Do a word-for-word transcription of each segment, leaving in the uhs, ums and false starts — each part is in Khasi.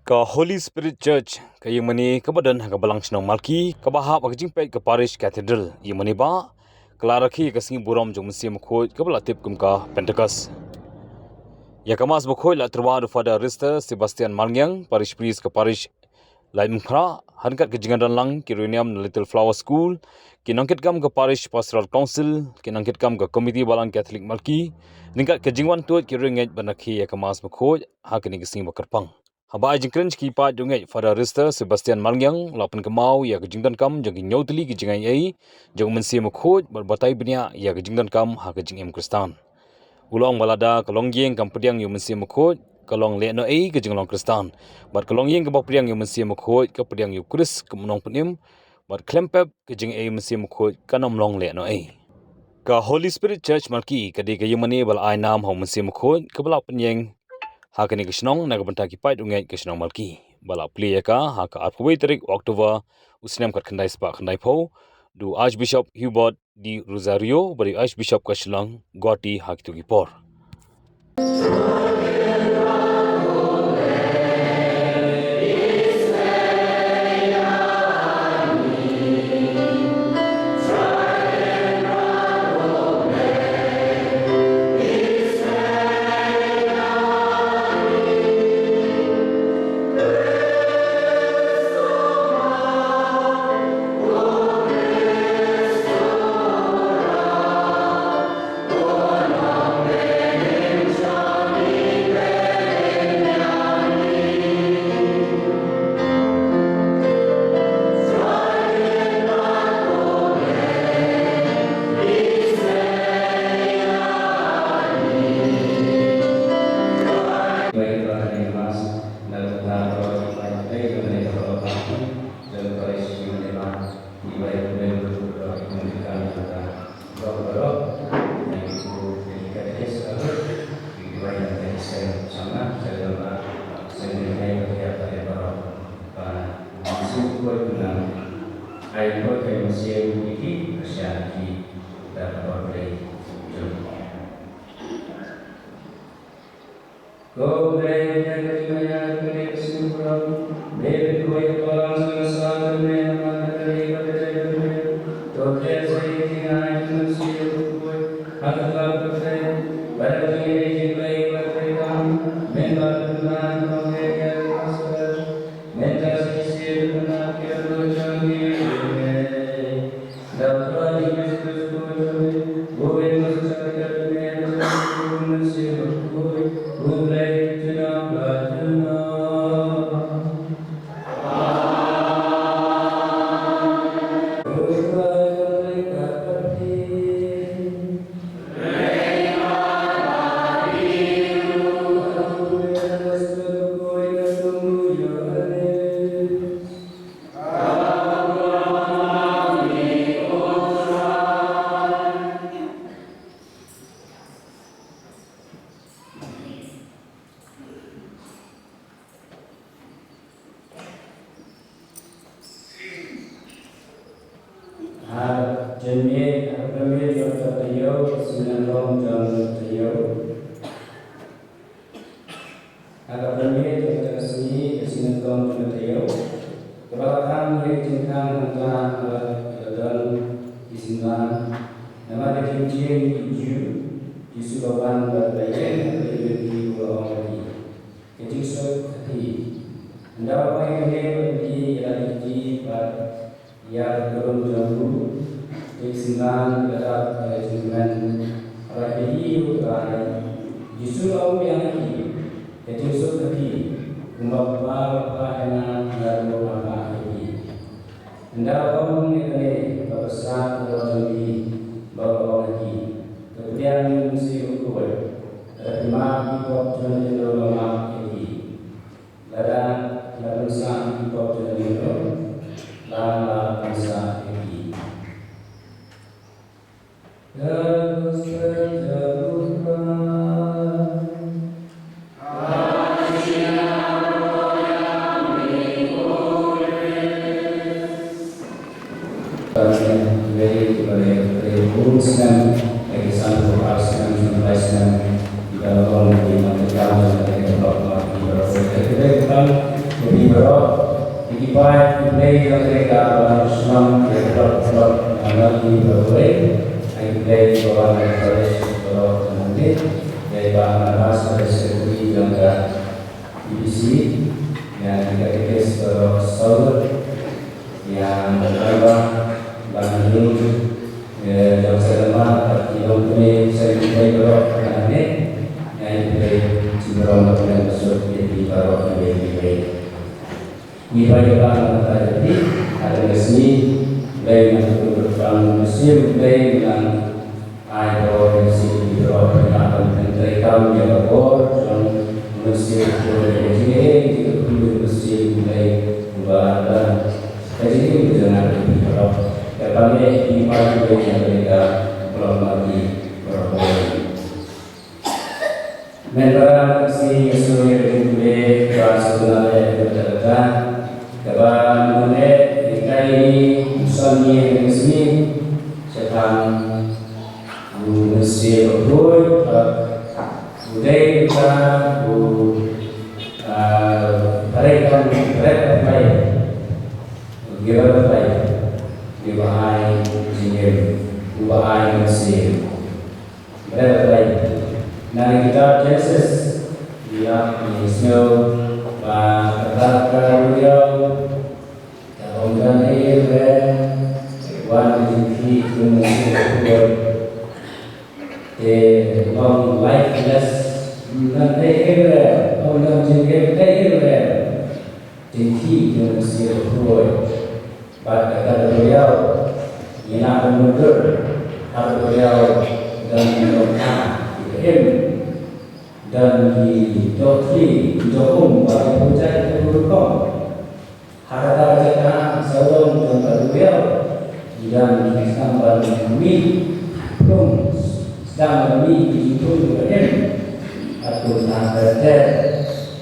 Ka Holy Spirit Church, ka ïing mane kaba don ha ka Balang Shnong Malki, kaba hap ha ka jingpeit ka Parish Cathedral, ïing mane ba ka la rakhe ïa ka sngi burom jong u Mynsiem Bakhuid kaba la tip kum ka Pentecost. Ïa ka Mass Bakhuid la tyrwa da u Father Rister Sebastian Marngiang, Parish Priest ka Parish Laitumkhrah, ha ryngkat ka jingdon lang ki riewniam na Little Flower School, ki nongkitkam ka Parish Pastoral Council, ki nongkitkam ka Komiti Balang Catholic Malki, ryngkat ka jingwan tuid ki riewngeit ban rakhe ïa ka Mass Bakhuid ha kane ka sngi ba kyrpang. Haba ai jingkren sha ki paid riewngeit, Father Rister Sebastian Marngiang u la pynkynmaw ïa ka jingdonkam jong ki hynñiew tylli ki jingaiei jong u Mynsiem Bakhuid bad batai bniah ïa ka jingdonkam ha ka jingim Khristan. U la ong ba lada ka longïing kam pdiang ïa u Mynsiem Bakhuid, ka long lehnohei ka jinglong Khristan, bad ka longïing kaba pdiang ïa u Mynsiem Bakhuid ka pdiang ïa u Khrist kum u Nongpynim, bad khlem pep ka jingaiei u Mynsiem Bakhuid kan ym long lehnohei. Ka Holy Spirit Church Malki ka dei ka ïing mane ba la ai nam ha u Mynsiem Bakhuid kaba la pynïeng ha kane ka shnong na ka bynta ki paid riewngeit ka shnong Malki, ba la plie ïa ka ha ka arphew wei tarik October u snem khatkhyndai spah khyndaiphew da u Archbishop Hubert D'Rosario bad u Archbishop ka Shillong, Guwahati ha kito ki por. Ko Blei, ka jingmaya ka dei ka symbols, me pynkuai ïa ka balang sha ka sla jong me, namar ka dei ka kjat jong me. To khleh sa ïa ka jingai jong u Mynsiem Bakhuid ha ka tlot ka kjat, bad ka jingïeit jong U Blei ba treikam, mynba ka duna ka long ïa ka Paska. Mynta sa shisien pynap ïa ka doh jong ngi. Da u Trai Jisu Khrist u Trai, u Blei Kpa, u Mynsiem Bakhuid, u Blei junom la junom. U Trai u Blei ka bad phi. Ha ka pyrthei, ha ka pyrthei jong ka taïew, ka sngewthuh jong ka taïew. Ha ka pyrthei jong ka sngi, ka sngewthuh jong ka taïew. Kaba la khang ïa ka jingkhang hangta, kaba la don ki synran. Namar ka jingïeit ki Jiw, Jisu u la wan bad u la ïeng ha pdeng jong ki, u la ong ïa ki. Ka jingsuk ha phi. Ynda u ong ïa kane, u la ïeng ïa la ki kti bad ïa ka kurum jong u. Ki synran ki la dap ha ka jingkmen. Haba ki ïohi ïa u Trai Jisu, u la ong biang ïa ki, ka jingsuk ha phi. Kumba u Kpa u la phah ïa nga, nga ruh nga phah ïa phi. Ynda u ong ïa kane, ka bsa ka doh jong ki, bad u la ong ïa ki, to pdiang ïa u Mynsiem Bakhuid. Lada phi map ki pop jong ki, to la map ïa ki. Lada la pynsah ki pop jong ki, to la, la pynsah ïa ki. Khublei baroh, ïa ki paid, khublei ïa ka Amerika, ba la shnong ïa ka Club, Club, Nongmaki baroh khublei, ai khublei ïa ki baroh, ïa ki parish baroh hangne, ïa i Bah Barnabas, Parish Secretary jong ka E B C, ïa ki Catechist baroh saw ngut, ïa i Bah Alba, Bah Nangïung, ïa jong Saitlamma, bad ki longkmie, sha ki kmie baroh hangne, ïa i khublei jingburom bad khublei ba suk ïa phi baroh iwei pa iwei. Ngi pdiang ïa ka, ngi pdiang ïa ka, ha kane ka sngi, Blei nang kyrkhu ban mynsiem, Blei nang ai ba ngi mynsiem, ngi pdiang ïa ka, ngi pdiang ïa ka, ngi pdiang ïa ka bor jong u Mynsiem Bakhuid, ïa ka jingïeit, ïa ka jingkyrkhu u Mynsiem, Blei uba la don ha ka jingim ka jong ngi, ngi pdiang ïa ka. Kyrpad ïa ngi, ngi pdiang ïa ka, ngi pdiang ïa ka, Blei Nongmaki baroh khublei. Mynta ka sngi ngi sngewthuh ïa ka jingkylli kaba sngewthuh ïa ka jingkylli kaba mynta ïa ka sngi, u san ïa ka sngi shaphang u Mynsiem Bakhuid, u dei uta u, ah, Bread of Life, Giver of Life, uba ai jingim, uba ai mynsiem. Bread of Life. Na ka kitab Genesis, ngi ïa, ngi sngew ba kata ka duriaw ka ong, "Ym don ei ei ruh, wan ka jingkhih jong u Mynsiem Bakhuid." Te long lifeless, ym don ei ei ruh, ym don jingim ei ei ruh. Jingkhih jong u Mynsiem Bakhuid. Bad kata ka duriaw, ngi lah ban mutdur ha ka duriaw, don ki dohkha, ki dohim, don ki dohkhlieh, ki dohum, bad ki pyrthei ki rukom. Ha kata ka jaka sawdong jong ka duriaw, ki don ki sdang ban mih, plung, sdang ban mih ki jingplung ki dohim. Hato ka ter ter.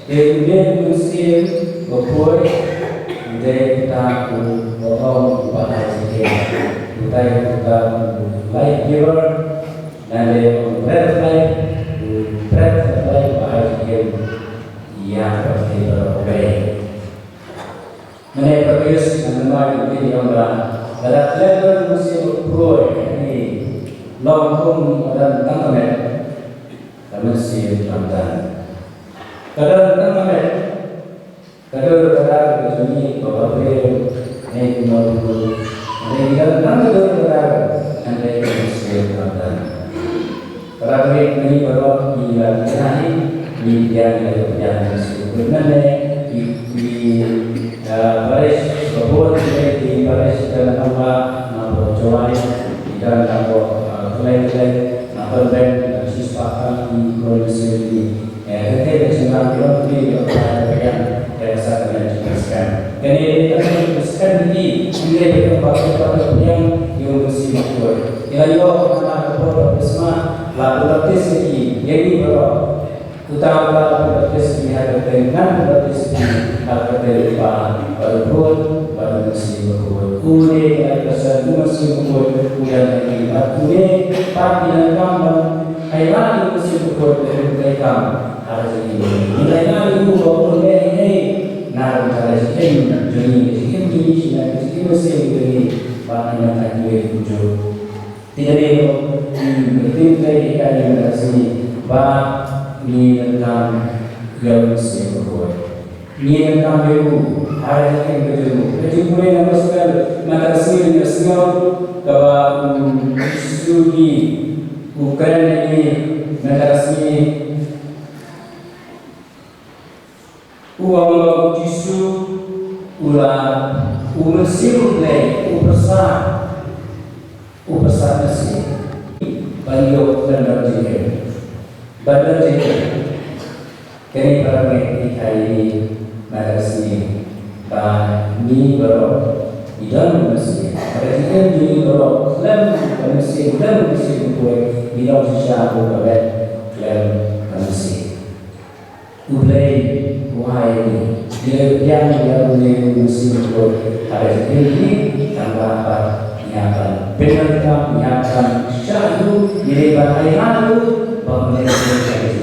Te u dei u Mynsiem Bakhuid, u dei uta uba ong, uba ai jingim. U dei uta u life giver, lane u bread of life, u bread of life uba ai jingim ïa ka pyrthei baroh kawei. Mynne Proteus ngan ong ïa phi, ong ba lada khlem don u Mynsiem Bakhuid, ngi long kum ba don tang ka met, ka mynsiem lam dan. Ka don tang ka met, ka dur ka dar ka jong ngi kaba briew, ne kumno kumno. Hynrei ngi don tang ka dur ka dar, hynrei ka mynsiem lam dan. Para bangeit, ngi baroh ngi la ïa hi, ngi pdiang ïa ka pdiang ka mynsiem. Mynne i, i, ah, parish ba bun, i parish Dong Nongwah, na Port Jowai, i don na Port, ah, Khlei Khlei, na Pynbeit, na Sispah, i Khlei Khlei, eh, ka dei ka jingïalang ki long ki, ki long ka pdiang, ka sa ka dei ka jingïalang. Kane ka dei ka jingïalang ki, ki dei ka jingïalang ki, ki dei ka jingïalang ki. Ïa la ïoh na ka por baptisma, la pynbaptis ïa ki, ïa ngi baroh. Uta uba la pynbaptis ïa ki ha ka kyrteng, ngan pynbaptis ïa ki ha ka kyrteng u Kpa bad u Khun bad u Mynsiem Bakhuid. Une u Kpa bad u Mynsiem Bakhuid u don ha ngi, bad une pat ngi donkam ban ailad ïa u Mynsiem Bakhuid ban pyntrei kam ha ka jingim jong ngi. Ngi ailad ïa u ba un leh ei ei na ka bynta ka jingim jong ngi, ka jingim jong ngi, ka jingim mynsiem jong ngi, bad ngi nang ailad ïa u. Te kane ruh, hmm, ka ktien Blei ka ong mynta ka sngi ba ngi donkam ïa u Mynsiem Bakhuid. Ngi donkam ïa u ha ka jingim ka jong u. Ka jingpule na gospel mynta ka sngi, ngi sngew kaba, hmm, u Jisu hi u kren ïa ngi mynta ka sngi. U ong ba u Jisu u la, u Mynsiem Blei, u pyrsa, u pyrsa mynsiem. Ban ïoh ban don jingim. Ban don jingim. Kane para bangeit, ngi hikai ïa ngi mynta ka sngi ba ngi baroh ngi don mynsiem. Ka jingim jong ngi baroh khlem ka mynsiem, khlem ka mynsiem bakhuid, ngi long shisha kum ka met khlem ka mynsiem. U Blei u ai ïa ngi, ngi la pdiang ïa une u Mynsiem Bakhuid ha ka jingim jong ngi, tangba pat ngi hap ban pyndonkam, ngi hap ban shah ïa u, ngi dei ban ailad ïa u ba un leh ïa ngi.